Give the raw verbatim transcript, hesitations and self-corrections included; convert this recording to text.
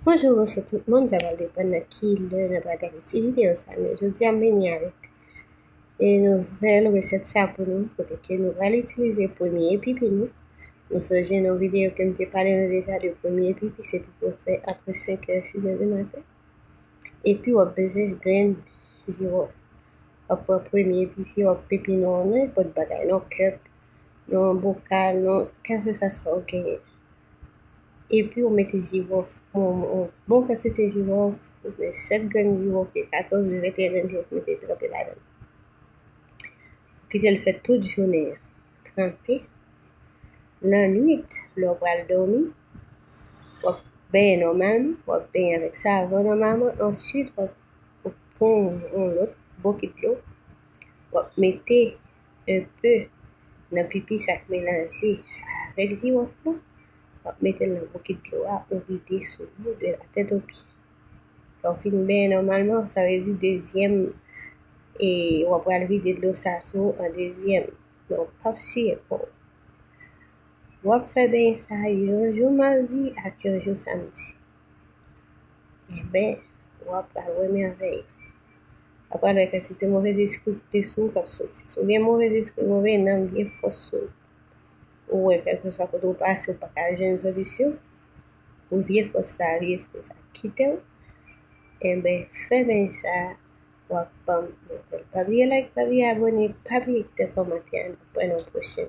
Bonjou, bonswa tout moun, sa pral depann nan ki lè n ap gade ti videyo sa. Men jodi a m vini avèk e nouvèl resèt sa pou nou, kote ke nou pral itilize premye pipi nou. Nou sonje nan videyo ke m te pale nou deja de premye pipi, se pou fè apre senk è, sis è di maten. Epi w ap bezwen grenn jiwòf. W ap pran premye pipi, w ap pipi nan nenpòt bagay, nan kèp, nan bokal, nan kèlkeswa sa w genyen. Epi w mete jiwòf, yon, yon bon kantite jiwòf, oubyen sèt grenn jiwòf, oubyen katòz, oubyen venteyen grenn jiwòf, mete tranpe ladan l. Kite l fè tout jounen an. Tranpe. Lannwit, lè w pral dòmi, w ap benyen nòmalman, w ap benyen avèk savon nòmalman. Answit, w ap pran yon lòt bokit dlo, w ap mete enpe nan pipi sa k melanje avèk jiwòf lan, w ap mete l nan bokit dlo a, ou vide sou ou de la tèt o pye. Lè w fin benyen nòmalman, sa vle di dezyèm, e w ap pral vide dlo sa sou ou an dezyèm. Men w p ap siye kò w. W ap fè benyen sa yon jou madi ak yon jou samdi. Enben, w ap pral wè mèvèy. W ap pral wè kantite movèzespri ki te sou ou k ap soti. Si w gen movèzespri, move nanm, vye fòs sou ou. Ou wè, kèlkeswa kote w pase, ou pa ka jwenn solisyon. Pou vye fòs sa a, vye espri sa kite w. Enben, fè benyen sa, w ap ban m nouvèl. Pa bliye like, pa bliye abòne, pa bliye kite kòmantè a, n ap wè nan pwochen